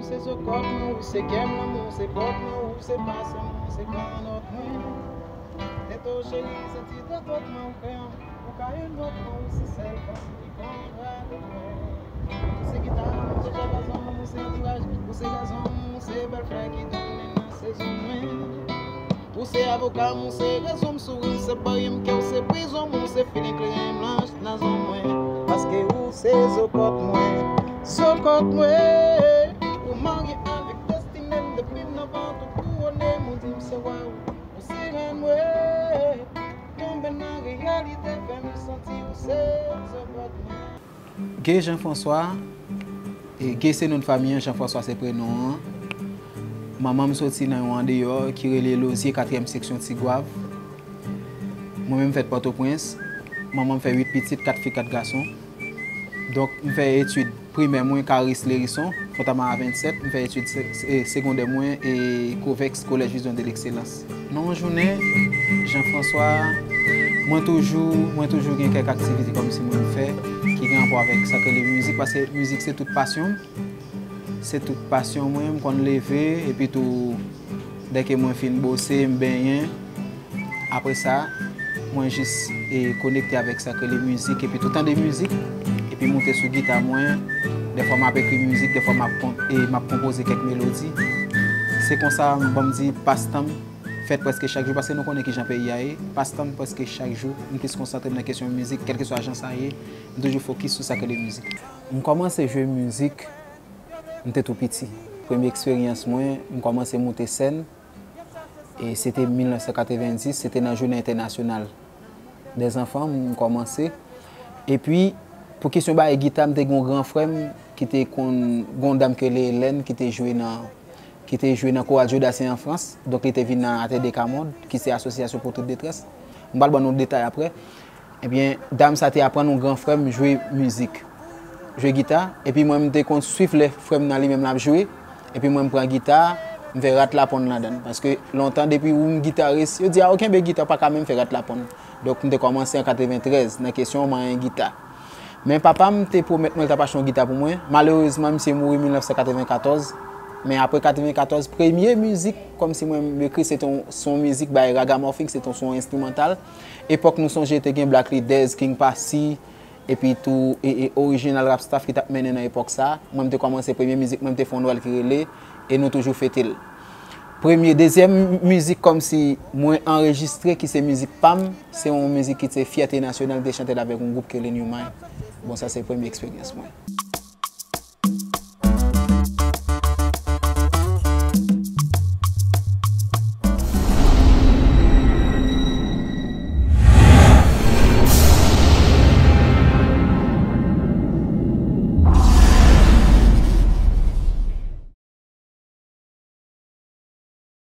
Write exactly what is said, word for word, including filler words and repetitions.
Se zokòt mwen, ou se kè m lanmou, se pòt mwen, ou se pase mwen, se granòt mwen. Tete w cheri, se ti dwatwòt mwen, ou krè m, ou ka yon lòt mwen, ou se sèl fanm ki konn dwa de mwen. Ou se gita m, ou se dyapazon m, ou se antouraj, ou se gazon m, ou se bèl flè ki donnen nan sezon mwen. Ou se avoka m, ou se rezon m, souri m, se baryè m, kè w se prizon m, ou se filen kleren m, lanj nan zon mwen. Paske ou se zokòt mwen, zokòt mwen. Ou marye avèk destine m, depi m nan vant ou kouwone m, ou di m se wa w, ou se rèn mwen. Tonbe nan reyalite fè m santi ou se zokòt mwen. Gay Jean François, e Gay se non fanmi an, Jean François se prenon an. Manman m soti nan yon andeyò ki rele Lozye, katriyèm seksyon Tigwav. Mwen menm m fèt Pòtoprens. Manman m fè uit pitit, kat fi, kat gason. Donk, m fè etid primè mwen Caris Lhérisson, Fontamara vennsèt, m fè etid se- se- segondè mwen e Covex, Collège Vision de l'Excellence. Nan yon jounen, Jean François, mwen toujou, mwen toujou gen kèk aktivite kòmsi mwen fè ki gen rapò avèk sa k rele mizik, paske mizik se tout pasyon m. Se tout pasyon mwen, m konn leve, epi tou, dèke mwen fin bose, m benyen, apre sa, mwen jis e konekte avèk sa k rele mizik, epi tou tande mizik, epi moute sou gita mwen. Dèfwa m ap ekri mizik, dèfwa m ap, kon- e m ap konpoze kèk melodi. Se konsa, m ban m di, pastan m fèt prèske chak jou, paske nou konnen kijan peyi a ye. Pastan m prèske chak jou, m plis konsantre m nan kesyon mizik, kèlkeswa jan sa ye, m toujou fokis sou sa k rele mizik. M kòmanse jwe mizik, m te tou piti. Premye eksperyans mwen, m kòmanse moute sèn, e se te mil nèf san katrevenndis, se te nan jounen entènasyonal dè zanfan, m kòmanse. Epi, pou kesyon bagay gita, m te gen yon gran frè m ki te konn, gen yon dam ki rele Elèn, ki te jwe nan, ki te jwe nan koral Jodasyen an Frans. Donk, li te vin nan Atè Dekamond, ki se asosyasyon pou tout detrès. M pral ban nou detay apre. Ebyen, dam sa te aprann yon gran frè m jwe mizik, jwe gita. Epi mwen, m te konn swiv lè frè m nan li menm l ap jwe. Epi mwen, m pran gita, m fè rat laponn ladan l. Paske lontan, depi ou m gitaris, yo di, "A, ou kenbe gita, ou pa ka menm fè rat laponn." Donk, m te kòmanse an katreventrèz nan kesyon manyen gita. Men papa m te pwomèt mwen l t ap achte yon gita pou mwen. Malerezman, misye mouri mil nèf san katrevenkatòz. Men apre katrevenkatòz, premye mizik kòmsi mwen m ekri, se te yon, se yon mizik bay Ragamuffin, se te yon, se yon enstrimantal. Epòk nou sonje te gen Black Leaders, King Passy, epi tou e, e Original Rap Staff ki t ap mennen nan epòk sa. Mwen, m te kòmanse premye mizik mwen, m te fè yon Nwèl ki rele E nou toujou fete l. Premye, dezyèm mizik kòmsi mwen anrejistre, ki se mizik pa m, se yon mizik ki se Fyète Nasyonal, m te chante l avèk yon gwoup ki rele New Mind. Bon, sa se premye eksperyans mwen.